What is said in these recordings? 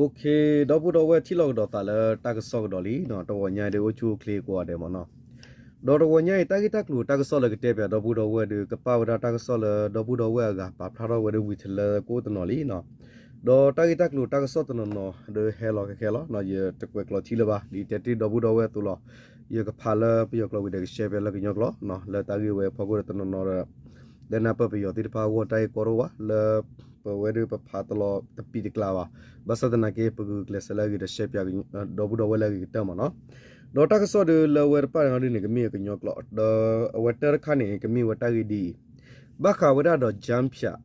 ဒီပုၢ်ဒီဝဲၢ်ထံၣ်လိာ်ကဒီးသးလၢတၢ်ကစီၣ်ကဒီးလံ, တဂီၤညါအံၤဒုးအိၣ်ဆူၣ်အိၣ်ချ့ကိးဂၤဒဲးမ့ၢ်နီၤ. ဒီးတဂီၤညါအံၤ တၢ်ဂ့ၢ်တၢ်ကျိၤတၢ်ကစီၣ်လၢကတဲပၠးဒီပုၢ်ဒီဝဲၢ်ဒုး ကပာ်ဝဲဒၣ်တၢ်ကစီၣ်လၢဒီပုၢ်ဒီဝဲၢ်အဂၤပာ်ဖျါထီၣ်ဝဲဒၣ်ဝံၤထဲလၢကအိၣ်တနီၤလံနီၤ. ဒီးတၢ်ဂ့ၢ်တၢ်ကျိၤတၢ်ကစီၣ်တနီၤနီၤဒုးဟဲလီၤခဲခဲလီၤ, ယတကွဲးကျိးထံလၢၤဘၣ်, ဒ်တဲတ့ၢ်ဒီပုၢ်ဒီဝဲၢ်အသိးလီၤ. ယကဖးလၢပယီၤကျိာ်ဝံၤဒီးကရှဲပၠးလၢကညီကျိာ်, လၢတၢ်ဂ့ၢ်ဝဲအဖီခိၣ်ဒီးတနီၤနီၤဒီး လၢနၢ်ပၢၢ်ပယီၤသ့ၣ်တဖၣ်အဂီၢ် တၢ်ဂ့ၢ်ကီတအိၣ်ဘၣ်, လၢပဝဲဒုးပဖးတလီၤတပံၤတကျါဘၣ်. ဘၣ်ဆၣ်သနာ်က့ ပဂုာ်ကျဲးစၢးလၢအဂ့ၤဒီးရှဲပၠးဒီပုၢ်ဒီဝဲၢ်လၢအဂ့ၤကတၢၢ်မ့ၢ်နီၤ. ဒီးတၢ်ကစီၣ်ဒုးလၢဝဲတဖၣ်န့ၣ်ဒုးန့ၣ် ကမ့ၢ်ကညီကျိာ်, ဒီးအဝဲတၢ်တခါန့ၣ် ကမ့ၢ်ဝဲတၢ်ဂ့ၢ်ဒ်အံၤ, ဘၣ်ဃးဝဲဒၣ်ဒီး ကၠၢဖၠး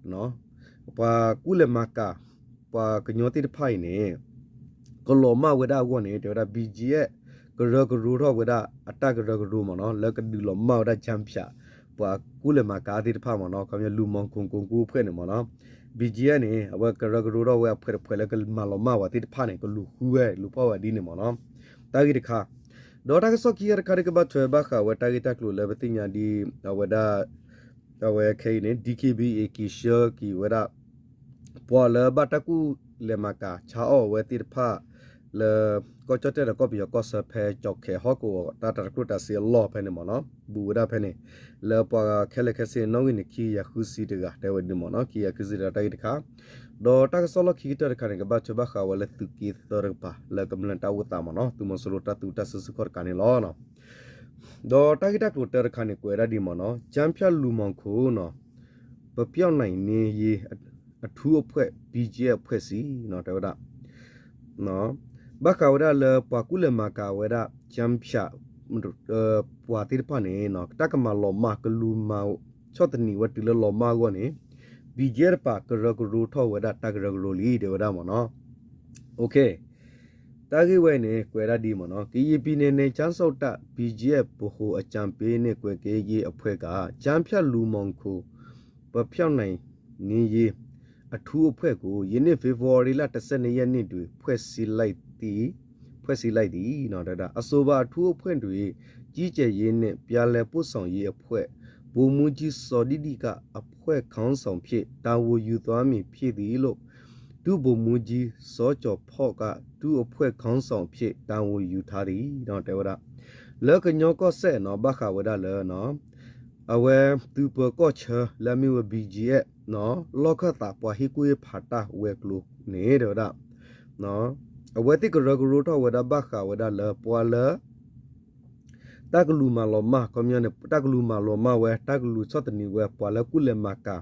ပှၤကူၣ်လဲၤမၤကၤ ပှၤကညီသ့ၣ်တဖၣ်အံၤန့ၣ် ကလီၤမၢ်ဝဲဒၣ်အဂီၢ်န့ၣ် တဲဝဲဒၣ် ဘံၣ်ကၠံအ့ၣ် ကရၢကရိထီၣ်ဝဲဒၣ်အတၢ်ကရၢကရိမ့ၢ်နီၤ လၢကဒုးလီၤမၢ်ဝဲဒၣ် ကၠၢဖၠး ပှၤကူၣ်လဲၤမၤကၤသ့ၣ်တဖၣ်မ့ၢ်နီၤ, ခီပညီ လူမှောင်ခို ကိးကူၣ်အဖွဲ့န့ၣ်မ့ၢ်နီၤ. ဘံၣ်ကၠံအ့ၣ်န့ၣ် အဝဲကရၢကရိထီၣ်ဝဲအဖှဲးတဖှဲးလၢကမၤလီၤမၢ်ဝဲသ့ၣ်တဖၣ်န့ၣ် ကလူၤဃုဝဲလူၤဖီၣ်ဝဲဒ်န့ၣ်မ့ၢ်နီၤ. တၢ်ဂ့ၢ်တခါ, ဒီးတၢ်ကစီၣ်ခံဂၤတခါဒုးကဘၣ်ထွဲဘၣ်ဃးဝဲတၢ်ဂ့ၢ်တၢ်ကျိၤလၢပသ့ၣ်ညါဒ် အဝဲဒၣ် အဝဲခဲအံၤန့ၣ် DKBA က့ၤဆှၢက့ၤဝဲဒၣ် ပှၤလၢဘၣ်တၢ်ကူၣ်လဲၤမၤကၤဆါအီၣ်ဝဲသ့ၣ်တဖၣ် လၢကီၢ်ကၠီၣ်တဲၣ်ဒီးကီၢ်ပယီၤကီၢ်ဆၢဖဲ ကၠီၣ်ခဲၣ်ဟီၣ်ကဝီၤ တၢ်တၤတကျိၣ်တၤစ့အလီၢ်ဖဲန့ၣ်မ့ၢ်နီၤ ဘူးဝဲဒၣ်ဖဲန့ၣ် လၢပှၤခဲလၢာ်ခဲဆ့နီၣ်ဂံၢ်န့ၣ် ခံကယၤဃုဆံတဂၤ တဲဝဲဒ်န့ၣ်မ့ၢ်နီၤ ခံကယၤဃုဆံတဂၤတၢ်ဂ့ၢ်တခါ. ဒီးတၢ်ကစီၣ်လီၢ်ခံကတၢၢ်တခါန့ၣ် ကဘၣ်ထွဲဘၣ်ဃးဝဲလၢသုးက့သၢတကပၤ လၢကမျၢၢ်တၢ်အိၣ်သးမ့ၢ်နီၤ သုးမီၤစိရိၤတၢ်သူတၢ်စုဆူၣ်ခီၣ်တကးန့ၣ်လီၤ. ဒီးတၢ်ဂ့ၢ်တၢ်ကျိၤတၢတခါန့ၣ် ကွဲးဒၣ်ဒ်မ့ၢ်နီၤ ကၠၢဖၠးလူမှောင်ခိုနီၤ ပပျောက်နိုင်ရေး အထူးအဖွဲ့ ဘံၣ်ကၠံအ့ၣ်အဖွဲ့စံး တဲဝဲဒၣ် ဘၣ်ဃးဝဲဒၣ်လၢပှၤကူၣ်လဲၤမၤကၤဝဲဒၣ် ကၠၢဖၠး ပှၤသ့ၣ်တဖၣ်န့ၣ် တၢ်ကမၤလီၤမၢ် ကလူၤမၤဆီၣ်သနံးဝဲတုၤလၢလီၤမၢ်အဂီၢ်န့ၣ် ဘံၣ်ကၠံအ့ၣ်တပၤ ကရၢကရိထီၣ်ဝဲဒၣ်တၢ်ကရၢကရိလံ တဲဝဲဒၣ်မ့ၢ်နီၤ. တၢ်ဂ့ၢ်ဝဲန့ၣ် ကွဲးဒၣ်ဒ်မ့ၢ်နီၤ ကရင်ပြည်နယ်နယ်ခြားစောင့်တပ် ဘံၣ်ကၠံအ့ၣ် ဗဟိုအကြံပေးနှင့်ကွပ်ကဲရေးအဖွဲ့က ကၠၢဖၠးလူမှောင်ခို ပပျောက်နိုင်ရေး အထူးအဖွဲ့ကို ယနေ့ ဖေဖော်ဝါရီလ တဆယ့်နှစ်ရက်နေ့တွင် ဖွဲ့စည်းလိုက်သည် ဖွဲ့စည်းလိုက်သည် အဆိုပါအထူးအဖွဲ့တွင် ကြီးကြပ်ရေးနှင့် ပြန်လည်ပို့ဆောင်ရေးအဖွဲ့ ဗိုလ်မှူးကြီး စော်ဒိၣ်ဒိၣ်က အဖွဲ့ခေါင်းဆောင်ဖြင့် တာဝန်ယူသွားမည်ဖြစ်သည်လို့ ဒုဗိုလ်မှူးကြီး စောကျော်ဖော့က ဒုအဖွဲ့ခေါင်းဆောင်အဖြစ် တာဝန်ယူထားသည် တဲဝဲဒၣ် လၢကညီကီၢ်စဲၣ်နီၤ ဘၣ်ဃးဝဲဒၣ်လၢ အဝဲသုးပၢၤကီၢ်ဆၢ လၢအမ့ၢ်ဝဲ ဘံၣ်ကၠံအ့ၣ် လီၢ်ခၢၣ်သး ပှၤဟ့ၣ်ကူၣ်ဟ့ၣ်ဖးတၢ်ဝဲၤကျိၤန့ၣ် တဲဝဲဒၣ် အဝဲသ့ၣ်ကရၢကရိထီၣ်ဝဲဒၣ် ဘၣ်ဃးဝဲဒၣ်လၢပှၤလၢ တၢ်ကလူၤမၤလီၤမၢ် ခီပညီန့ၣ် တၢ်ကလူၤမၤလီၤမၢ်ဝဲ တၢ်ကလူၤဆီၣ်သနံးဝဲ ပှၤလၢကူၣ်လဲၤမၤကၤ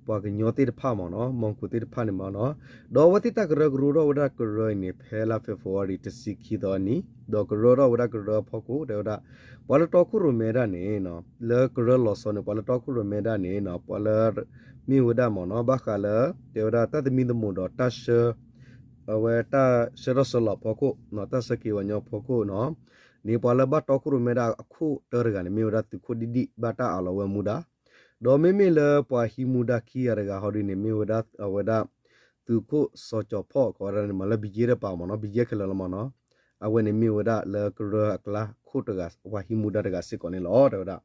ပှၤကညီသ့ၣ်တဖၣ်မ့ၢ်နီၤ မှောင်ခိုသ့ၣ်တဖၣ်န့ၣ်မ့ၢ်နီၤ ဒီးအဝဲသ့ၣ်တၢ်ကရၢကရိထီၣ်ဝဲဒၣ်ကရၢအံၤန့ၣ် ဖဲလါ February တဆံခံသီအနံၤ ဒီးကရၢထီၣ်ဝဲဒၣ်ကရၢအဖီခိၣ် တဲဝဲဒၣ် ပှၤလၢတီခိၣ်ရိၣ်မဲဒၣ်န့ၣ် လၢကရၢလီၤဆီန့ၣ် ပှၤလၢတီခိၣ်ရိၣ်မဲဒၣ်န့ၣ် ပှၤလၢ မ့ၢ်ဝဲဒၣ်မ့ၢ်နီၤ ဘၣ်ဃးလၢ တဲဝဲဒၣ်တၢ်သမံသမိးဒီးတၢ်ဆှၢ အဝဲတၢ်ဆှၢထီၣ်ဆှၢလီၤအဖီခိၣ် တၢ်ဆှၢက့ၤပှၤကညီအဖီခိၣ်နီၤ န့ၣ် ပှၤလၢဘၣ်တီခိၣ်ရိၣ်မဲဒၣ်အခိၣ်တၢတဂၤန့ၣ် မ့ၢ်ဝဲဒၣ်သုးခိၣ်ဒံၣ်ဒံၣ် ဘၣ်တၢ်အးလီၤဝဲမူဒါ ဒီးမ့မ့ၢ်လၢပှၤဟံးမူဒါခံဂၤတဂၤဟီဒ်န့ၣ် မ့ၢ်ဝဲဒၣ်အဝဲဒၣ် သုးခိၣ်စီၤကၠီၤဖီၣ် ကိးဝဲဒၣ်န့ၣ်မ့ၢ်လၢ ဘံၣ်ကၠံအ့ၣ် တပၤမ့ၢ်နီၤ ဘံၣ်ကၠံအ့ၣ် ခဲလၢာ်လီၤမ့ၢ်နီၤ အဝဲန့ၣ်မ့ၢ်ဝဲဒၣ်လၢကရၢအကျါခိၣ်တဂၤ ပှၤဟံးမူဒါတဂၤစ့ၢ်ကီးန့ၣ်လီၤ တဲဝဲဒၣ်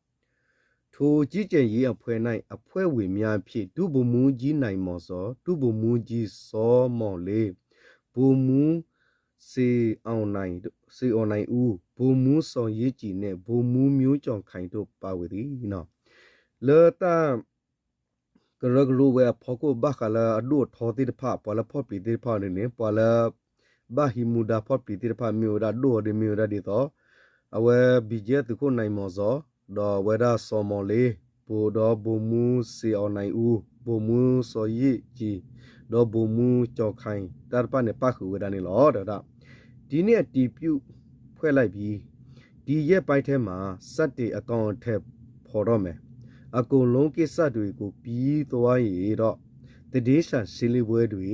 ထိုကြီးကြပ်ရေးအဖွဲ့၌ အဖွဲ့ဝင်များအဖြစ် ဒုဗိုလ်မှူးကြီး နိုင်မောင်ဇော်, ဒုဗိုလ်မှူးကြီး စောမောင်လေး, ဗိုလ်မှူး စေအောင်နိုင်, စေအောင်နိုင်ဦး, ဗိုလ်မှူး ဇော်ယင်းကြည်နှင့် ဗိုလ်မှူး မျိုးကျော်ခိုင်တို့ ပါဝင်သည် လၢတၢ် ကရၢကရိဝဲအဖီခိၣ် ဘၣ်ဃးလၢအဒိၣ်အထီသ့ၣ်တဖၣ် ပှၤလၢဖီၣ်ပျံၤသ့ၣ်တဖၣ်န့ၣ်န့ၣ် ပှၤလၢ ဘၣ်ဟံးမူဒါဖီၣ်ပျံၤသ့ၣ်တဖၣ် မ့ၢ်ဝဲဒၣ်ဒိၣ်အီၤဒ်မ့ၢ်ဝဲဒၣ်ဒ်သိး အဝဲ ဘံၣ်ကၠံအ့ၣ် သုးခိၣ် နိုင်မောင်ဇော် ဒီးအဝဲဒၣ် စောမောင်လေး, ဗိုလ်ဒီး ဗိုလ်မှူး စေအောင်နိုင်ဦး, ဗိုလ်မှူး ဇော်ယင်းကြည်, ဒီး ဗိုလ်မှူး ကျော်ခိုင် တၢ်တဖၣ်န့ၣ် ပၣ်ဃုာ်ဝဲဒၣ်န့ၣ်လီၤ တဲဝဲဒၣ် ဒီနေ့အတည်ပြုဖွဲ့လိုက်ပြီ။ ဒီရက်ပိုင်းထဲမှာ စတင်အကောင်အထည်ဖော်တော့မယ်။ အကုန်လုံးကိစ္စတွေကို ပြီးသွားရင်တော့ သတင်းစာရှင်းလင်းပွဲတွေ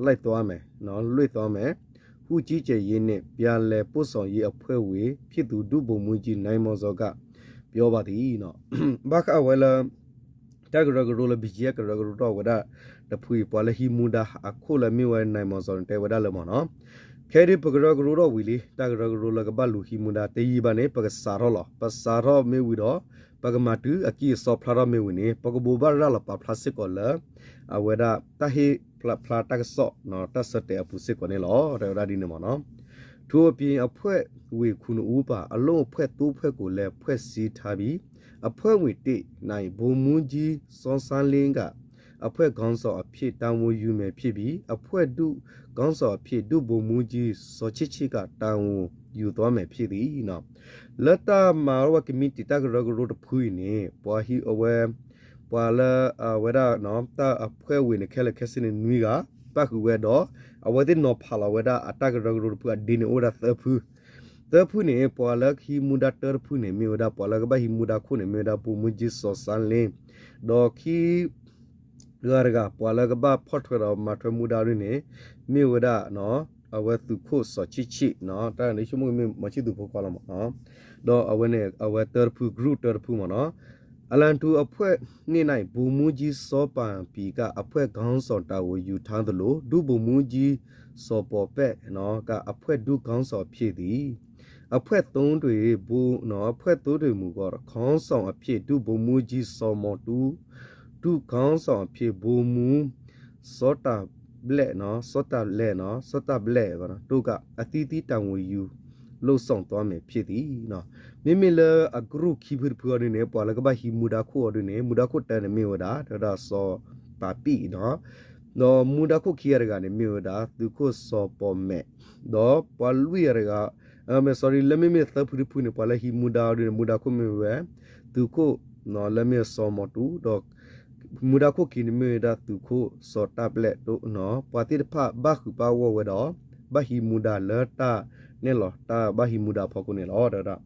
လိုက်သွားမယ်နော်, လွှင့်သွားမယ်ဟု ကြီးကြပ်ရေးနှင့် ပြန်လည်ပို့ဆောင်ရေးအဖွဲ့ဝင်ဖြစ်သူ ဒုဗိုလ်မှူးကြီး နိုင်မောင်ဇော်က ပြောပါသည်နော်. ဘၣ်ဃးဝဲလၢ တၢ်ကရၢကရိလၢ ဘံၣ်ကၠံအ့ၣ် ကရၢကရိထီၣ်ဝဲဒၣ်တဖုအံၤ ပှၤလၢဟံးမူဒါအခိၣ်လၢမ့ၢ်ဝဲ နိုင်မောင်ဇော်န့ၣ် တဲဝဲဒၣ်လၢမ့ၢ်နီၤ, ခဲအံၤဒုး ပကရၢကရိထီၣ်ဝံၤလံ, တၢ်ကရၢကရိလၢကဘၣ်လူၤဟံးမူဒါတယံာ်ဘၣ်န့ၣ် ပကစးထီၣ်လီၤ. ပစးထီၣ်မ့ၢ်ဝံၤဒီး ပကမၤတုၤအကံၢ်အစီဖျါထီၣ်မ့ၢ်ဝံၤန့ၣ် ပကဘိးဘၣ်ရၤလီၤပာ်ဖျါစ့ၢ်ကီးလၢ အဝဲဒၣ်တၢ်ဟ့ၣ် ဖျါတၢ်ကစီၣ် တၢ်ဆၢတဲာ်အပူၤစ့ၢ်ကီးန့ၣ်လီၤ. တဲဝဲဒၣ်ဒ်န့ၣ်မ့ၢ်နီၤ. ထိုအပြင် အဖွဲ့ဝင်ခုနစ်ဦးပါ အလုပ်အဖွဲ့သုံးဖွဲ့ကိုလည်း ဖွဲ့စည်းထားပြီး အဖွဲ့ဝင်တစ် နိုင် ဗိုလ်မှူးကြီး စောစန်းလင်းက အဖွဲ့ခေါင်းဆောင်အဖြစ် တာဝန်ယူမည်ဖြစ်ပြီး အဖွဲ့ဒုခေါင်းဆောင်အဖြစ် ဒုဗိုလ်မှူးကြီး စောချစ်ချစ်က တာဝန်ယူသွားမည်ဖြစ်သည်. လၢတၢ်မၤဝဲကမံးတံာ်တၢ်ကရၢကရိတဖုအံၤန့ၣ် ပှၤဟံးအဝဲ ပှၤလၢအဝဲဒၣ် တၢ်အဖွဲ့ဝင်န့ၣ် ခဲလၢာ်ခဲဆ့န့ၣ်နွံဂၤ ပၣ်ဃုာ်ဝဲဒီး အဝဲသ့ၣ်နီၤဖးလီၤဝဲဒၣ်အတၢ်ကရၢကရိတဖုအဒ့န့ၣ် အိၣ်ဝဲဒၣ်သၢဖု သၢဖုန့ၣ် ပှၤလၢကဟံးမူဒါတၢတဖုန့ၣ် မ့ၢ်ဝဲဒၣ် ပှၤလၢကဘၣ်ဟံးမူဒါခိၣ်န့ၣ် မ့ၢ်ဝဲဒၣ် ဗိုလ်မှူးကြီး စောစန်းလင်း ဒီးခံ ဂၤတဂၤ ပှၤလၢကဘၣ်ဖီၣ်ထွဲဒီးမၤထွဲမူဒါဒ်န့ၣ် မ့ၢ်ဝဲဒၣ် အဝဲသုးခိၣ်စီၤဆံးဆံး တၢ်န့ၣ်ဆိကမိၣ်ကမ့ၢ်မီၤဆံၣ်သူးဖိခွါလီၤမ့ၢ်နီၤ. ဒီးအဝဲန့ၣ် အဝဲတၢတဖု group တၢတဖုမ့ၢ်နီၤ. အလၢထူ အဖွဲ့နှစ် နိုင် ဗိုလ်မှူးကြီး စောပန်ပီက အဖွဲ့ခေါင်းဆောင်တာဝန်ယူထားသလို ဒုဗိုလ်မှူးကြီး စောပေါ်ပဲ့က အဖွဲ့ဒုခေါင်းဆောင်ဖြစ်သည်. အဖွဲ့သုံးတွင် ဗိုလ် အဖွဲ့သုံးတွင် မူကီ ခေါင်းဆောင်အဖြစ် ဒုဗိုလ်မှူးကြီး စောမောင်တူ ဒုခေါင်းဆောင်အဖြစ် ဗိုလ်မှူး စောတဘျဲ့ စောတဘျဲ့ စောတဘျဲ့ တို့က အသီးသီး တာဝန်ယူ လုပ်ဆောင်သွားမည်ဖြစ်သည်. မ့မ့ၢ်လၢအ group ခံဖုတဖုအီၤဒ်န့ၣ် ပှၤလၢကဘၣ်ဟံးမူဒါခိၣ်အီၤဒ်န့ၣ် မူဒါခိၣ်တၢန့ၣ်မ့ၢ်ဝဲဒၣ် တဲဝဲဒၣ် စီၤပၤပံၣ်နီၤ ဒီးမူဒါခိၣ်ခံဂၤတဂၤန့ၣ် မ့ၢ်ဝဲဒၣ် သုးခိၣ်စီၤပီၤမဲာ် ဒီးပှၤလွံၢ်ဂၤတဂၤ sorry လၢမ့မ့ၢ်သၢဖုတဖုန့ၣ် ပှၤလၢဟံးမူဒါအီၤဒ်န့ၣ် မူဒါခိၣ်မ့ၢ်ဝဲ သုးခိၣ် လၢမ့ၢ်စီၤမီၤတူ ဒီး မူဒါခိၣ်ခံန့ၣ်မ့ၢ်ဝဲဒၣ်သုးခိၣ်စီၤတၢ်ပျဲၢ်တိနီၤ ပှၤသ့ၣ်တဖၣ်ဘၣ်ဃုာ်ဘၣ်ဂီၢ်ဝဲဒီး ဘၣ်ဟံးမူဒါလၢတၢ်နဲၣ်လီၤ တၢ်ဘၣ်ဟံးမူဒါအဖီခိၣ်န့ၣ်လီၤ တဲဝဲဒၣ်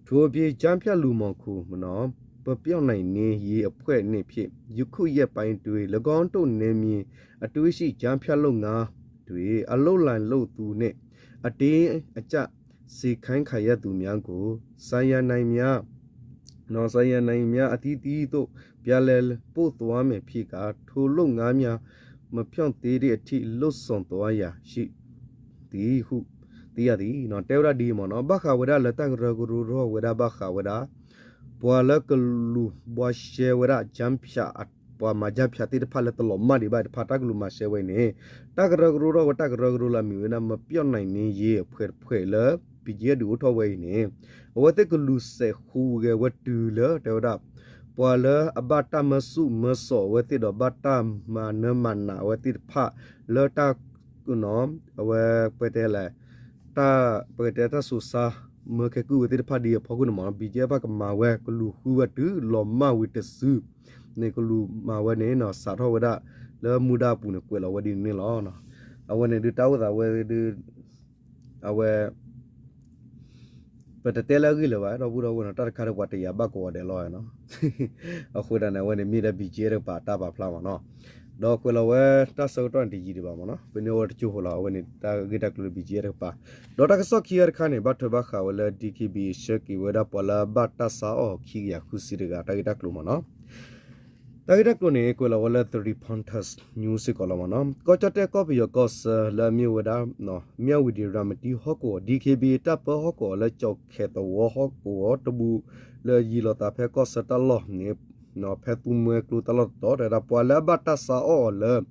ထိုအပြင် ကျားဖြန့်လူမှောင်ခို မ့ၢ်နီၤ ပပျောက်နိုင်ရေးအဖွဲ့နှင့်ဖြင့် ယခုရက်ပိုင်းတွင် ၎င်းတို့နယ်မြေ အတွင်းရှိ ကျားဖြန့်လုပ်ငန်းတွင် အလုပ်လာလုပ်သူနှင့် အတင်းအကျပ် စေခိုင်းခံရသူများကို စာရင်းများ စာရင်းများအသီးသီးသို့ ပြန်လည်ပို့သွားမည်ဖြစ်ကာ ထိုလုပ်ငန်းများ မပျောက်သေးသည့်အထိ လုပ်ဆောင်သွားရန်ရှိသည်ဟု သိရသည် တဲဝဲဒၣ်ဒ်အံၤမ့ၢ်နီၤ ဘၣ်ဃးဝဲဒၣ်လၢတၢ်ကရၢကရိထီၣ်ဝဲဒၣ်ဘၣ်ဃးဝဲဒၣ် ပှၤလၢကလူၤဘှါရှဲဝဲဒၣ် ကျားဖြန့် ပှၤမၤကျားဖြန့်သ့ၣ်တဖၣ်လၢတလီၤမၢ်ဒံးဘၣ်တဖၣ် တၢ်ကလူၤမၤရှဲဝဲအံၤန့ၣ် တၢ်ကရၢကရိထီၣ်ဝဲတၢ်ကရၢကရိလၢအမ့ၢ်ဝဲဒၣ် မပျောက်နိုင်ရေးအဖွဲ့တဖုလၢ ဘံၣ်ကယဲၢ်ဒုးအိၣ်ထီၣ်ဝဲအံၤန့ၣ် အဝဲသ့ၣ်ကလူၤစဲးဃုဝဲဝဲတုၤလၢတဲဝဲဒၣ် ပှၤလၢအဘၣ်တၢ်မၢဆူၣ်မၢစိးအဝဲသ့ၣ်ဒီး ဘၣ်တၢ်မၤနၢၤမၤနးအဝဲသ့ၣ်တဖၣ်လၢတၢ် အဝဲပတဲလဲၣ် တၢ် ပကတဲတၢ်စိၤဆါ မၢခဲကုၢ်ဝဲသ့ၣ်တဖၣ်ဒ်အံၤအဖီခိၣ်န့ၣ်မ့ၢ်နီၤ ဘံၣ်ကယဲၢ်ဘၣ်ကမၤဝဲ ကလူၤဃုဝဲတုၤလီၤမၢ်ဝံၤတစု န့ၣ်ကလူၤမၤဝဲန့ၣ်နီၤ စးထီၣ်ဝဲဒၣ် လၢမူဒါအပူၤန့ၣ် ကွဲးလီၤဝဲဒ်န့ၣ်န့ၣ်လီၤ. အဝဲန့ၣ်ဒုးတၢ်အိၣ်သးဝဲဒုး အဝဲ ပတတဲလၢအဂ့ၢ်လၢၤဘၣ် ဒီပုၢ်ဒီဝဲၢ်နီၤ တၢ်တခါဒီးပှၤတယာ်ဘၣ်ကိးဂၤဒဲးလီၤနီၤ အဃိဒၣ်န့ၣ် အဝဲန့ၣ်မ့ၢ်ဒၣ် ဘံၣ်ကယဲၢ် တကပၤတၢ်ပာ်ဖျါမ့ၢ်နီၤ ဒီးကွဲးလီၤဝဲတၢ်ဆၢကတီၢ်န့ၣ်တယံာ်ဒံးဘၣ်မ့ၢ်နီၤ ပန့ၢ်ဝဲတကၠိဖိလီၤ အဝဲန့ၣ်တၢ်ဂ့ၢ်တၢ်ကျိၤလၢ ဘံၣ်ကယဲၢ် တကပၤ ဒီးတၢ်ကစီၣ်ခံဂၤတခါန့ၣ် ဘၣ်ထွဲဘၣ်ဃးဝဲလၢ ဒီက့ဘံၣ် ဆှၢက့ၤဝဲဒၣ်ပှၤလၢအဘၣ်တၢ်ဆါအီၣ်ခံကယၤဃုဆံတဂၤ တၢ်ဂ့ၢ်တၢ်ကျိၤမ့ၢ်နီၤ တၢ်ဂ့ၢ်တၢ်ကျိၤန့ၣ် ကွဲးလီၤဝဲလၢ The Reporters News စ့ၢ်ကီးလီၤမ့ၢ်နီၤ ကီၢ်ကၠီၣ်တဲၣ်ကီၢ်ပယီၤကီၢ်ဆၢလၢအမ့ၢ်ဝဲဒၣ် မၠၣ်ဝံၤဒံး ရၤမတံဟီၣ်ကဝီၤ ဒီက့ဘံၣ် တပ်ပေါက်ဟီၣ်ကဝီၤလၢ ကျောက်ခဲ သဝီဟီၣ်ကဝီၤတဘူၣ် လၢယံၤလီၤသးဖဲကီၢ်ဆၢတၢ်လီၢ်န့ၣ် ဖဲသူမွဲကျိတၢ်လီၢ်တတီၤ တဲဝဲဒၣ်ပှၤလၢအဘၣ်တၢ်ဆါအီၣ်အီၤလၢ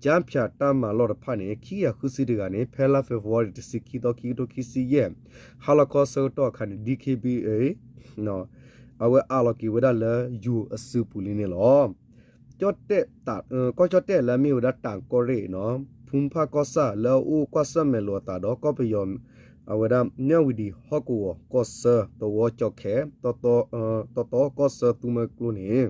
ကျားဖြန့် တၢ်မၤလီၢ်တဖၣ်န့ၣ် ခံကယၤဃုဆံတဂၤန့ၣ် ဖဲလါ February တဆံခံသီ ခံကထိခံဆံယဲၢ် ဟါလီၤခီဆၢကတီၢ်အခါန့ၣ် ဒီက့ဘံၣ် အဝဲအးလီၤက့ၤဝဲဒၣ်လၢယိၤအစုပူၤလံန့ၣ်လီၤ. ကီၢ်ကၠီၣ်တဲၣ် ကီၢ်ကၠီၣ်တဲၣ်လၢအမ့ၢ်ဝဲဒၣ်တၢ်ကီၢ်ရ့ၣ်နီၤ ဖူဖၣ်ကီၢ်ဆၣ်လၢအအိၣ်ကွၢ်ဆၢၣ်မဲာ်လိာ်အသးဒီး ကီၢ်ပယီၤ အဝဲဒၣ် မၠၣ်ဝံၤဒံးဟီၣ်ကဝီၤကီၢ်ဆၢ သဝီ ကျောက်ခဲ တီတီ ကီၢ်ဆၢသူမွဲကျိန့ၣ်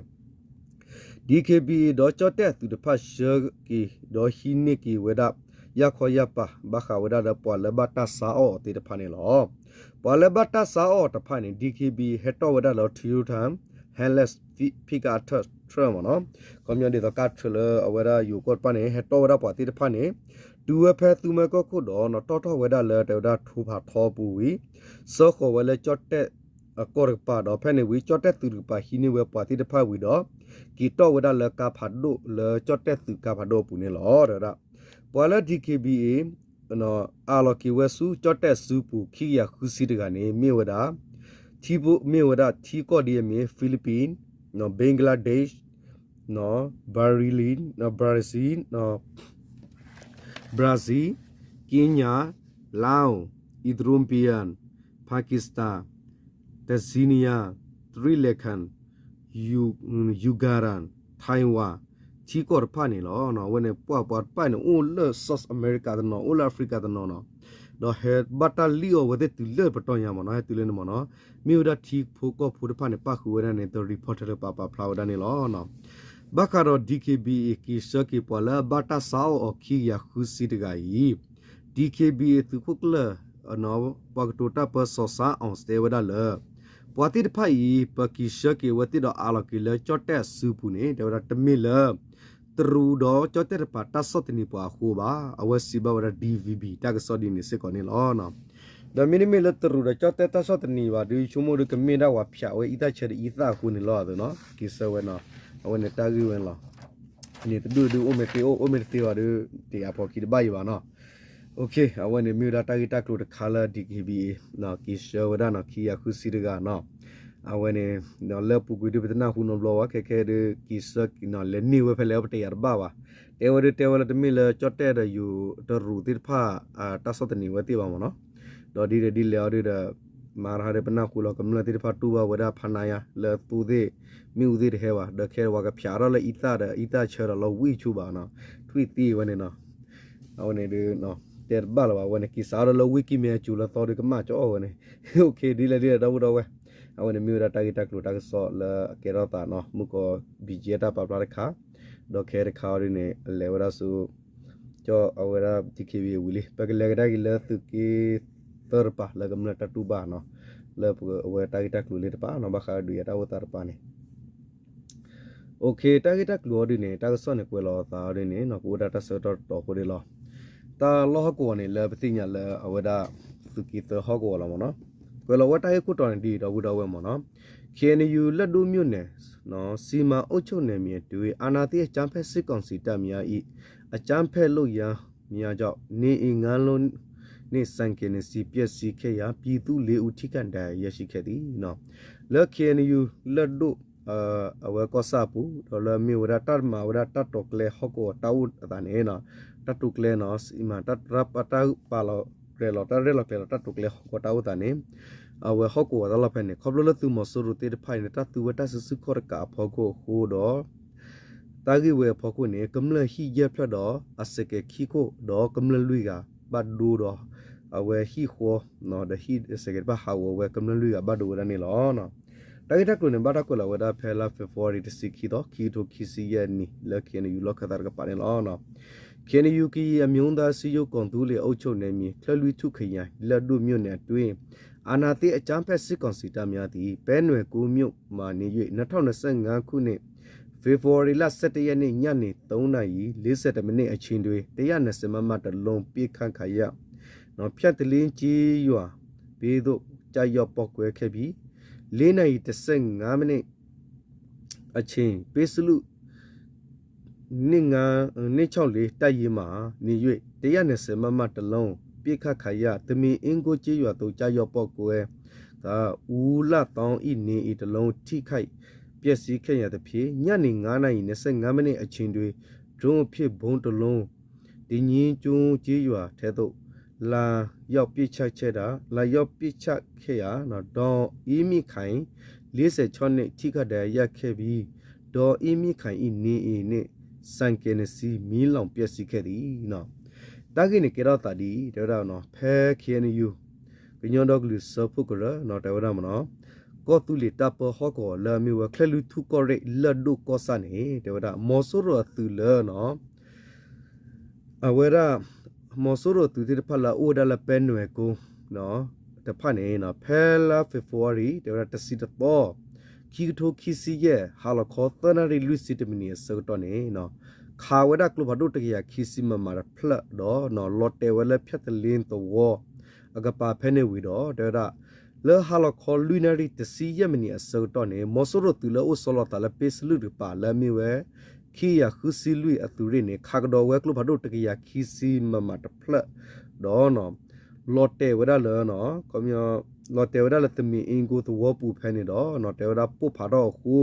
ဒီက့ဘံၣ် ဒီးကၠီၣ်တဲၣ်အသုးတဖၣ်ဆှၢက့ၤ ဒီးဟံးန့ၢ်က့ၤဝဲဒၣ် ယၢ်ခီယၢ်ပၤ ဘၣ်ဃးဝဲဒၣ်လၢပှၤလၢဘၣ်တၢ်ဆါအီၣ်အီၤသ့ၣ်တဖၣ်န့ၣ်လီၤ. ပှၤလၢဘၣ်တၢ်ဆါအီၣ်အီၤတဖၣ်န့ၣ် ဒီက့ဘံၣ် ဟဲတီၣ်ဝဲဒၣ်လၢ Toyota Hilux pickup truck မ့ၢ်နီၤ ခီပညီဒ်သိးကါထြၢၣ်လၢအဝဲဒၣ်ယိၤကီၢ်တဖၣ်န့ၣ် ဟဲတီၣ်ဝဲဒၣ်ပှၤသ့ၣ်တဖၣ်န့ၣ် တုၤဝဲဖဲသူမွဲကီၢ်ခိၣ်ဒီး တီၣ်ထီၣ်ဝဲဒၣ်လၢတဲဝဲဒၣ်ထိၣ်ဖးထီပူၤဝံၤ စၢဃီၤဝဲလၢကၠီၣ်တဲၣ်အကီၢ်တကပၤဒီး ဖဲန့ၣ်ဝံၤ ကၠီၣ်တဲၣ်သုးတကပၤဟံးန့ၢ်ဝဲပှၤသ့ၣ်တဖၣ်ဝံၤဒီး က့ၤတီၣ်ဝဲဒၣ်လၢကါဖးဒိၣ်လၢကၠီၣ်တဲၣ်သုးကါဖးဒိၣ်အပူၤန့ၣ်လီၤ. တဲဝဲဒၣ် ပှၤလၢ ဒီက့ဘံၣ် အးလီၤက့ၤဝဲဆူ ကၠီၣ်တဲၣ်စုပူၤ ခံကယၤဃုဆံတဂၤန့ၣ် မ့ၢ်ဝဲဒၣ် ထံဖိ မ့ၢ်ဝဲဒၣ်ထံကီၢ်ဒ်အမ့ၢ် Philippines, Bangladesh, Brazil, Brazil, Brazil, Kenya, Laos, Ethiopia, Pakistan, Tanzania, Sri Lanka, Uganda, Taiwan, ထံကီၢ်တဖၣ်န့ၣ်လီၤ. အဝဲန့ၣ်ပှၤပှၤတဖၣ်န့ၣ် အိၣ်လၢ South America တနီၤ, အိၣ်လၢ Africa တနီၤနီၤ, ဒီးဟဲဘၣ်တၢ်လံၣ်အီၤဝဲသ့ၣ်တုၤလၢပတီၢ်ညါမ့ၢ်နီၤ, ဟဲတုၤလၢန့ၣ်မ့ၢ်နီၤ, မ့ၢ်ဝဲဒၣ်ထံဖိကီၢ်ဖိတဖၣ်န့ၣ် ပၣ်ဃုာ်ဝဲဒၣ်န့ၣ် the reporter လၢပာ်ပာ်ဖျါဝဲဒၣ်န့ၣ်လီၤ. ဘၣ်ဃးဒီး DKBA က့ၤဆှၢက့ၤပှၤလၢအဘၣ်တၢ်ဆါအီၣ်အီၤခံကယၤဃုဆံတဂၤအံၤ, DKBA သုးခိၣ်ကျၢၢ် ပှၤကတိၤတၢ်ပၢ စီၤစါအီၤ တဲဝဲဒၣ်လၢ ပှၤသ့ၣ်တဖၣ်အံၤ ပက့ၤဆှၢက့ၤအဝဲသ့ၣ်ဒီးအးလီၤက့ၤလၢ ကၠီၣ်တဲၣ်အစုပူၤန့ၣ် တဲဝဲဒၣ်တမ့ၢ်လၢ တရူးဒီးကၠီၣ်တဲၣ်တပၤတၢ်ဆီၣ်သနံးပှၤအဃိဘၣ်, အဝဲစံးဘၣ်ဝဲဒၣ် DVB တၢ်ကစီၣ်ဒ်န့ၣ်စ့ၢ်ကီးန့ၣ်လီၤ. ဒီးမ့တမ့ၢ်လၢတရူးဒီးကၠီၣ်တဲၣ်တၢ်ဆီၣ်သနံးဘၣ်ဒီး ဆိကမိၣ်ဒီးကမ့ၢ်ဒၣ်ဝဲဖၠးဝဲအံသၣ်ဆၢဒီးအံသၣ်အဃိန့ၣ်လီၤနီၤ, က့ၤဆှၢဝဲနီၤ, အဝဲန့ၣ်တၢ်ဂ့ၢ်ဝဲန့ၣ်လီၤ. န့ၣ်တဒူၣ်ဒုးအိၣ်မ့ၢ်သ့အိၣ် အိၣ်မ့ၢ်တသ့ဘၣ်ဒီး တယာ်ဖီခံတဘၣ်အံၤဘၣ်နီၤ. အဝဲန့ၣ်မ့ၢ်ဝဲဒၣ်တၢ်ဂ့ၢ်တၢ်ကျိၤတခါလၢ DKBA က့ၤဆှၢဝဲဒၣ်နီၤ ခံကယၤဃုဆံတဂၤနီၤ. အဝဲန့ၣ် လၢပူၤကွံာ်ဒုးပတနၢ်ဟူနီတဘျီဘၣ် ခဲခဲဒုး က့ၤဆှၢ လဲၤန့ၢ်ဝဲဖဲလဲၣ်အီၤပတယာ်တဘၣ်ဘၣ်. တဲဝဲဒုးတဲဝဲလၢတမ့ၢ်လၢကၠီၣ်တဲၣ်ဒီးယိၤတရူးသ့ၣ်တဖၣ် တၢ်ဆီၣ်သနံးဝဲသ့ၣ်ဘၣ်မ့ၢ်နီၤ. ဒီးဒ်လဲၣ်ဒ်လဲၣ်အီၤဒုးဒီး မၤတဟါဒီးပနၢ်ဟူလီၤကမျၢၢ်သ့ၣ်တဖၣ်တူၢ်ဘၣ်ဝဲဒၣ်ဖးနါယါ လၢသူသ့ၣ် မ့ၣ်အူသ့ၣ်တဟဲဘၣ် ဒီးခဲပှၤကဖၠးထီၣ်လၢအံသၣ်ဒီးအံသၣ်ဆၢဒီးလီၤဝံၣ်ဆူဘၣ်နီၤ, ထွံၣ်သံဝဲန့ၣ်နီၤ. အဝဲန့ၣ်ဒုး တဲတဘၣ်လၢၤဘၣ် အဝဲန့ၣ် က့ၤစးထီၣ်လၢဝံၣ်ကံၢ်မဲအစိၤလၢသီဒုးကမၣ်ကၠီဝဲန့ၣ်, ဒ်လဲၣ်ဒ်လဲၣ်ဒီပုၢ်ဒီဝဲၢ်, အဝဲန့ၣ်မ့ၢ်ဝဲဒၣ်တၢ်ဂ့ၢ်တၢ်ကျိၤတၢ်ကစီၣ်လၢအကဲထီၣ်သးနီၤ မုၢ်ကီၤ BGF တၢ်ပာ်ဖျါတခါ, ဒီးခဲတခါအီၤဒုးန့ၣ် အလဲၤဝဲဒၣ်ဆူ ကၠီအဝဲဒၣ် DKBA ဝံၤလံ ပကလဲၤကဒါက့ၤလၢသုးက့သၢတပၤလၢကမျၢၢ်တၢ်တူၢ်ဘၣ်နီၤ, လၢပဝဲတၢ်ဂ့ၢ်တၢ်ကျိၤလၢတပၤနီၤ ဘၣ်ဃးဒုးယၤတၢ်အိၣ်သးတပၤန့ၣ် တၢ်ဂ့ၢ်တၢ်ကျိၤအီၤဒုးန့ၣ် တၢ်ကစီၣ်န့ၣ်ကွဲးလီၤအသးအီၤဒုးန့ၣ် ကအိၣ်ဒၣ်တၢ်ဆၢကတီၢ်တတီၤဖိဒၣ်လီၤ. တၢ်လီၢ်ဟီၣ်ကဝီၤန့ၣ် လၢပသ့ၣ်ညါလၢအဝဲဒၣ် သုးက့သၢဟီၣ်ကဝီၤလီၤမ့ၢ်နီၤ, ကွဲးလီၤဝဲတၢ်ဂ့ၢ်ခိၣ်တီန့ၣ်ဒ်အံၤဒီပုၢ်ဒီဝဲၢ်မ့ၢ်နီၤ, KNU လၢၢ်ဒိၣ်မြို့နယ် စီမံအုပ်ချုပ်နယ်မြေအတွင်း အာဏာသိမ်းအကြမ်းဖက်စစ်ကောင်စီတပ်များ၏ အကြမ်းဖက်လုပ်ရပ်များကြောင့် နေအိမ်ငါးလုံးနှင့် ဆိုင်ကယ်နှစ်စီး ပျက်စီးခဲ့ရာ ပြည်သူလေးဦး ထိခိုက်ဒဏ်ရာရရှိခဲ့သည်. လၢ KNU လၢၢ်ဒိၣ် အဝဲကီၢ်ဆၣ်အပူၤ ဒီးလၢအမ့ၢ်ဝဲဒၣ်တၢ်မၤဝဲဒၣ်တၢ်တိာ်ကျဲဟီၣ်ကဝီၤတၢ်အိၣ်အသးန့ၣ် တၢ်တိာ်ကျဲနီၤ စံးမၤတၢ်ပာ်လီၤကျဲလီၤ တၢ်ရဲၣ်လီၤကျဲၤလီၤ တၢ်တိာ်ကျဲဟီၣ်ကဝီၤတၢ်အိၣ်သးန့ၣ် အဝဲဟီၣ်ကဝီၤတၢ်လီၢ်ဖဲန့ၣ် ခီဖျိလၢသုးမီၤစိရိၤသ့ၣ်တဖၣ်အံၤန့ၣ် တၢ်သူဝဲတၢ်စုဆူၣ်ခီၣ်တကးအဖီခိၣ်အဃိဒီး တၢ်ဂ့ၢ်ဝဲအဖီခိၣ်န့ၣ် ကမျၢၢ်ဟံၣ်ယဲၢ်ဖျၢၣ်ဒီး အစဲးကဲးခံခိၣ် ဒီးကမျၢၢ်လွံၢ်ဂၤ ဘၣ်ဒိဒီး အဝဲဟံၣ်ဃီ ဒီးဟံၣ်စဲးကဲးတဖၣ်ဟးဂီၤဝဲ ကမျၢၢ်လွံၢ်ဂၤဘၣ်ဒိဝဲဒၣ်န့ၣ်လီၤ. တၢ်ဂ့ၢ်တၢ်ကျိၤန့ၣ် ဘၣ်တၢ်ကွဲးလီၤဝဲဒၣ်ဖဲလါ February တဆံခံသီ ခံကထိခံဆံယဲၢ်နံၣ် လၢ KNU လီၢ်ခၢၣ်သးတကပၤန့ၣ်လီၤ. KNU ကရင်အမျိုးသားအစည်းအရုံး ကော်သူးလေအုပ်ချုပ်နယ်မြေ ချၢၣ်လွံၢ်ထူၣ်ခရိုင် လၢၢ်ဒိၣ်မြို့နယ်အတွင်း အာဏာသိမ်းအကြမ်းဖက်စစ်ကောင်စီတပ်များသည် ပဲနွယ်ကူးမြို့မှနေ၍ နှစ်ထောင့်နှစ်ဆယ့်ငါးခုနှစ် ဖေဖော်ဝါရီလ ဆယ့်တစ်ရက်နေ့ ညနေ သုံးနာရီ လေးဆယ့်တစ်မိနစ်အချိန်တွင် တစ်ရာနှစ်ဆယ် မမ တစ်လုံး ပစ်ခတ်ခံရ ဖြတ်သလင်းကျေးရွာ ပြည်သို့ ကျရောက်ပေါက်ကွဲခဲ့ပြီး လေးနာရီ တစ်ဆယ့်ငါးမိနစ် အချိန် ပေးဆလူး နှစ်ငါး နှစ်ခြောက်လေး တပ်ရင်းမှ နေ၍ တစ်ရာနှစ်ဆယ် မမ တစ်လုံး ပစ်ခတ်ခံရ သမင်အင်းကုန်းကျေးရွာသို့ ကျရောက်ပေါက်ကွဲကာ ဦးလတ်သောင်း ၏ နေအိမ်တစ်လုံး ထိခိုက်ပျက်စီးခဲ့ရာသဖြင့် ညနေငါးနာရီ နှစ်ဆယ့်ငါးမိနစ်အချိန်တွင် ဒရုန်းအဖြစ်ဗုံးတစ်လုံး ဒညင်းကျွန်းကျေးရွာထဲသို့ လာရောက်ပစ်ချခဲ့တာ လာရောက်ပစ်ချခဲ့ရာ ဒေါ်အေးမြင့်ခိုင် လေးဆယ်ခြောက်နှစ် ထိခိုက်ဒဏ်ရာရခဲ့ပြီး ဒေါ်အေးမြင့်ခိုင် ၏ နေအိမ်နှင့် ဆိုင်ကယ်နှစ်စီး မီးလောင်ပျက်စီးခဲ့သည်. တၢ်ဂ့ၢ်န့ၣ်ကဲထီၣ်သးဒ်အံၤ တဲဝဲဒၣ် ဖဲ KNU ကညီဒီကလုာ်စၢဖှိၣ်ကရၢ တဲဝဲဒၣ်မ့ၢ်နီၤ ကီၢ်သူလ့ၤတၢ်ပၢဟီၣ်ကဝီၤလၢအမ့ၢ်ဝဲ ချၢၣ်လွံၢ်ထူၣ်ကီၢ်ရ့ၣ် လၢၢ်ဒိၣ်ကီၢ်ဆၣ်န့ၣ် တဲဝဲဒၣ် မီၤစိရိၤအသုးလၢ အဝဲဒၣ် မီၤစိရိၤအသုးသ့ၣ်တဖၣ်လၢအအိၣ်ဝဲဒၣ်လၢပဲနွယ်ကူး တဖၣ်န့ၣ် ဖဲလါ February တဲဝဲဒၣ် တဆံတသီ ခံကထိခံဆံယဲၢ် ဟါလီၤခီ သၢနၣ်ရံၣ်လွံၢ်ဆံတမံးနံးအဆၢကတီၢ်န့ၣ် ခးဝဲဒၣ်ကျိဖးဒိၣ် တစ်ရာခံဆံ မမ တဖျၢၣ်ဒီး လီၤတဲာ်ဝဲလၢ ဖြတ်သလင်းသဝီ အကပၤဖဲန့ၣ်ဝံၤဒီး တဲဝဲဒၣ် လၢဟါလီၤခီ လွံၢ်နၣ်ရံၣ် တဆံယဲၢ်မံးနံးအဆၢကတီၢ်န့ၣ် မီၤစိရိၤသုးလၢအအိၣ်ဆီလီၤသးလၢပ့စလုၣ်တကပၤ လၢအမ့ၢ်ဝဲ ခံကယၤဃုဆံလွံၢ်အသုးရ့ၣ်န့ၣ် ခးကဒီးဝဲကျိဖးဒိၣ် တစ်ရာခံဆံ မမ တဖျၢၣ်ဒီး လီၤတဲာ်ဝဲဒၣ်လၢ လီၤတဲာ်ဝဲဒၣ်လၢ သမင်အင်းကုန်း သဝီပူၤဖဲန့ၣ်ဒီး တဲဝဲဒၣ်ပိၢ်ဖးထီၣ်အဃိ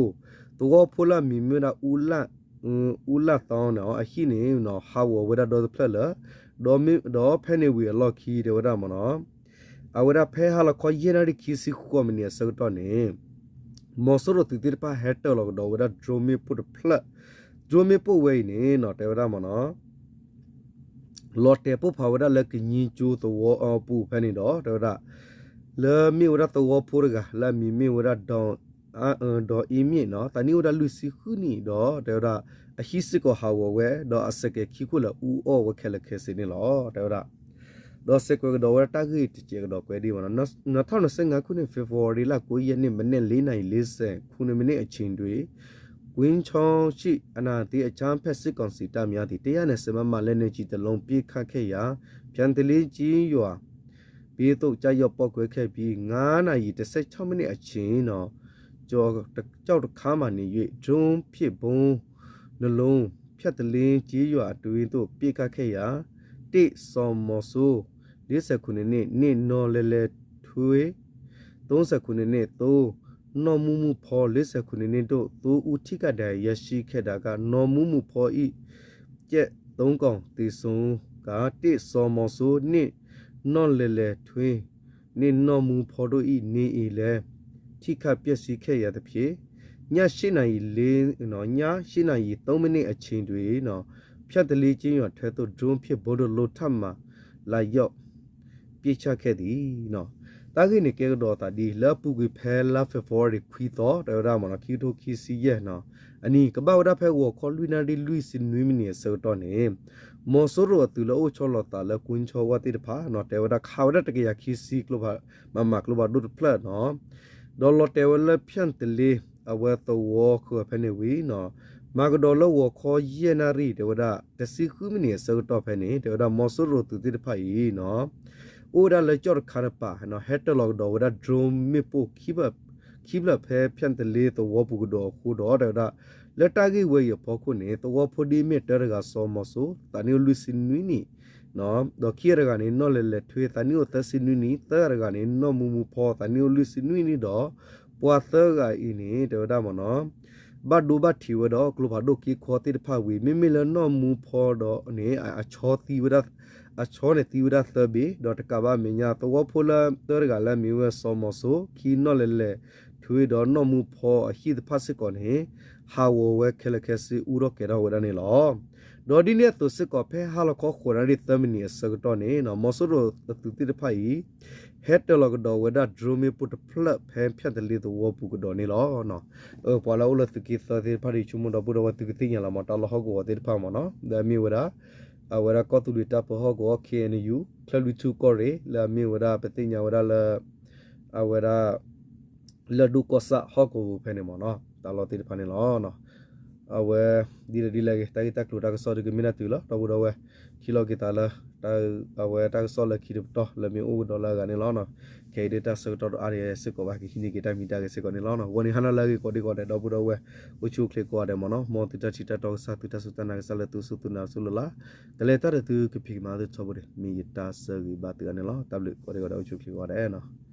သဝီဖိလၢအမံၤမ့ၢ်ဝဲဒၣ် ဦးလတ်သောင်း န့ၣ် အဟံၣ်န့ၣ် ဟးဂီၤဝဲဒၣ်ဒီတဖျၢၣ်လၢ ဒီးဖဲန့ၣ်ဝံၤအလီၢ်ခံတဲဝဲဒၣ်မ့ၢ်နီၤ, အဝဲဒၣ်ဖဲဟါလီၤခီယဲၢ်နၣ်ရံၣ်ခံဆံဃိးမံးနံးအဆၢကတီၢ်န့ၣ် မီၤစိရိၤသုးသ့ၣ်တဖၣ်ဟဲတၢၢ်လီၤကဒီးဝဲဒၣ် drone မ့ၣ်ပိၢ်တဖျၢၣ်, drone မ့ၣ်ပိၢ်ဝဲအံၤန့ၣ်နီၤ တဲဝဲဒၣ်မ့ၢ်နီၤ လီၤတဲာ်ပိၢ်ဖးဝဲဒၣ်လၢကညီကၠိသဝီအပူၤဖဲန့ၣ်ဒီး တဲဝဲဒၣ် လၢမ့ၢ်ဝဲဒၣ်သဝီဖိတဂၤ လၢအမံၤမ့ၢ်ဝဲဒၣ် ဒီးအ့မ့ၣ်နီၤ သးနံၣ်အိၣ်ဝဲဒၣ်လွံၢ်ဆံဃုနံၣ်ဒီး တဲဝဲဒၣ် အဟံၣ်စ့ၢ်ကီးဟးဂီၤဝဲ ဒီးအစဲးကဲၤခံခိၣ်လၢအူအီၣ်ဝဲခဲလၢာ်ခဲဆ့န့ၣ်လီၤ တဲဝဲဒၣ် ဒီးစဲးကွဲးကဒီးဝဲဒၣ်တၢ်ဂ့ၢ်တစဲးကဒီးကွဲးဒ်မ့ၢ်နီၤ, နထီၣ်နစဲငါးခုန့ၣ် February လါကိးယဲၢ်နံၣ် မနက်လေးနာရီလေးဆယ်ခုနှစ်မိနစ်အချိန်တွင် ကွင်းချောင်းရှိ အနာသိမ်းအကြမ်းဖက်စစ်ကောင်စီတပ်များသည် တစ်ရာနှစ်ဆယ်မမ လက်နက်ကြီးတစ်လုံး ပစ်ခတ်ခဲ့ရာ ဖျံတလင်းကျေးရွာ ဘက်သို့ ကျရောက်ပေါက်ကွဲခဲ့ပြီး ငါးနာရီ တစ်ဆယ့်ခြောက်မိနစ်အချိန် ကျောက်တခါမှာနေ၍ drone ဖြင့်ဗုံးနှစ်လုံး ဖျံတလင်းကျေးရွာအတွင်းသို့ ပစ်ခတ်ခဲ့ရာ တစ် စီၤမောင်စိုး လေးဆယ့်ခုနစ်နှစ် နှင့် နီၢ်လဲၤလဲၤထွေး သုံးဆယ့်ခုနစ်နှစ် သုံး နီၢ်မူမူဖီ လေးဆယ့်ခုနစ်နှစ် တို့ သုံးဦး ထိခိုက်ဒဏ်ရာရရှိခဲ့တာက နီၢ်မူမူဖီ ၏ ကျည်သုံးကောင် သေဆုံးကာ တစ် စီၤမောင်စိုး နှင့် နီၢ်လဲၤလဲၤထွေး နှင့် နီၢ်မူဖီ တို့၏ နေအိမ်လည်း ထိခိုက်ပျက်စီးခဲ့ရသဖြင့် ညရှစ်နာရီလေး ညရှစ်နာရီသုံးမိနစ်အချိန်တွင် ဖျံတလင်းကျေးရွာထဲသို့ drone ဖြင့် ဗုံးတစ်လုံး ထပ်မံလာရောက် ပစ်ချခဲ့သည် တၢ်ဂ့ၢ်န့ၣ်ကဲကဒီးသးဒ် လၢအပူၤကွံာ်ဖဲလါ February ခွံသီ တဲဝဲဒၣ်မ့ၢ်နီၤ ခံကထိခံဆံယဲၢ်နီၤ အနံၤ ကဘၣ်ဝဲဒၣ်ဖဲဂီၤခီလွံၢ်နၣ်ရံၣ်လွံၢ်ဆံနွံမံးနံးအဆၢကတီၢ်န့ၣ် မီၤစိရိၤအသုးလၢအိၣ်ဆီလီၤသးလၢကွံချီဝါသ့ၣ်တဖၣ်နီၤ တဲဝဲဒၣ်ခးဝဲဒၣ်တကယၤခံဆံ မမကျိဖးဒိၣ်တဖျၢၣ်နီၤ ဒီးလီၤတဲာ်ဝဲလၢဖျံတလ့ အဝဲသဝီဃၢၤဖဲန့ၣ်ဝံၤနီၤ မၤကဒီးလၢဂီၤခီယဲၢ်နၣ်ရံၣ် တဲဝဲဒၣ် တဆံဃုမံးနံးအဆၢကတီၢ်ဖဲန့ၣ် တဲဝဲဒၣ်မီၤစိရိၤသုးသ့ၣ်တဖၣ်အံၤနီၤ အိၣ်ဝဲဒၣ်လၢကၠီၣ်တခါတပၤ ဟဲတၢၢ်လီၤကဒီးဝဲဒၣ် drone မ့ၣ်ပိၢ် ခံဖျၢၣ်ဖဲဖျံတလ့သဝီပူၤကဒီးအဃိဒီး တဲဝဲဒၣ် လၢတၢ်ဂ့ၢ်ဝဲအံၤအဖီခိၣ်န့ၣ် သဝီဖိဒ်အမ့ၢ်တၢတဂၤစီၤမီၤစိ သးနံၣ်အိၣ်လွံၢ်ဆံနွံနံၣ် ဒီးခံဂၤတဂၤန့ၣ် နီၢ်လဲၤလဲၤထွေး သးနံၣ်အိၣ်သၢဆံနွံနံၣ် သၢဂၤတဂၤန့ၣ် နီၢ်မူမူဖီ သးနံၣ်အိၣ်လွံၢ်ဆံနွံနံၣ်ဒီး ပှၤသၢဂၤအံၤန့ၣ် တဲဝဲဒၣ်မ့ၢ်နီၤ ဘၣ်ဒိဘၣ်ထံးဝဲဒီးကျိဖးဒိၣ်က့ခီသ့ၣ်တဖၣ်ဝံၤ မ့မ့ၢ်လၢနီၢ်မူဖီဒီးန့ၣ် အဆီသံဝဲဒၣ် အဆီန့ၣ်သံဝဲဒၣ်သၢဘ့ၣ် ဒီးတကးဘၣ်မဲာ်ညါ သဝီဖိလၢသၢတဂၤလၢအမံၤဝဲစီၤမီၤစိ ခံနီၢ်လဲၤလဲၤထွေးဒီးနီၢ်မူဖီအဟံၣ်တဖၣ်စ့ၢ်ကီးန့ၣ် ဟးဂီၤဝဲခဲလၢာ်ခဲဆ့ အူထီၣ်ကဲၤထီၣ်ဝဲဒၣ်န့ၣ်လီၤ. ဒီးဒ်န့ၣ်အသိးစ့ၢ်ကီး ဖဲဟါလီၤခီဃိးနၣ်ရံၣ်သၢမံးနံးအဆၢကတီၢ်န့ၣ် မီၤစိရိၤအသုးသ့ၣ်တဖၣ်အံၤ ဟဲတၢၢ်လီၤကဒီးဝဲဒၣ် drone မ့ၣ်ပိၢ်တဖျၢၣ်ဖဲဖျံတလ့သဝီပူၤကဒီးန့ၣ်လီၤ. ပှၤလၢအအိၣ်လၢသုးက့သၢသ့ၣ်တဖၣ်ဒီး ဆိကမိၣ်ဒီပုၢ်ဒီဝဲၢ်သုကသ့ၣ်ညါလီၤမး တၢ်လီၢ်ဟီၣ်ကဝီၤသ့ၣ်တဖၣ်မ့ၢ်နီၤ လၢအမ့ၢ်ဝဲဒၣ် အဝဲဒၣ်ကီၢ်သူလ့ၤတၢ်ပၢဟီၣ်ကဝီၤ K N U ချၢၣ်လွံၢ်ထူၣ်ကီၢ်ရ့ၣ် လၢအမ့ၢ်ဝဲဒၣ်ပသ့ၣ်ညါဝဲဒၣ်လၢ အဝဲဒၣ် လၢၢ်ဒိၣ်ကီၢ်ဆၣ်ဟီၣ်ကဝီၤဖဲန့ၣ်မ့ၢ်နီၤ တၢ်လီၢ်သ့ၣ်တဖၣ်န့ၣ်လီၤ. အဝဲ ဒ်လဲၣ်ဒ်လဲၣ်ဂ့ၤ တၢ်ဂ့ၢ်တၢ်ကျိၤတၢ်ကစီၣ်ဒုးကမ့ၢ်ဒၣ်တုၤလီၤ ဒီပုၢ်ဒီဝဲၢ် ထံၣ်လိာ်က့ၤသးလၢ အဝဲတၢ်ကစီၣ်လၢခံတပတီၢ်လၢမ့ၢ်အိၣ်ကဒီးလၢအဂၤန့ၣ်လီၤ. ခဲအံၤဒၣ်တၢ်ဆၢကတီၢ်တအါဒံးစ့ၢ်ကီးဘၣ် ကဟံးန့ၢ်က့ၤတၢ်မံၤတၢ်ဂဲၤစ့ၢ်ကီးန့ၣ်လီၤ. ဂီၤန့ၣ်ဟါနၤလၢအဂ့ၤကိးဒံကိးဒဲး ဒီပုၢ်ဒီဝဲၢ် အိၣ်ဆူၣ်အိၣ်ချ့ကိးဂၤဒဲးမ့ၢ်နီၤ မ်သုတၢ်ထံၣ်တၢ်တီကစၢ် သုတၢ်စူၢ်တၢ်နာ်ကစၢ်လၢသုစူၢ်သုနာ်စူၢ်လၢ်လၢ် ကလဲၤတၢ်ဒီးသုကဖံးကမၤသုထီဘိန့ၣ် မ့ၢ်ယတၢ်ဆၢဂ့ၤဘၣ်သုဂၤန့ၣ်လီၤ. တၢ်ဘျုးကိးဒံကိးဒဲး အိၣ်ဆူၣ်အိၣ်ချ့ကိးဂၤဒဲးနီၤ.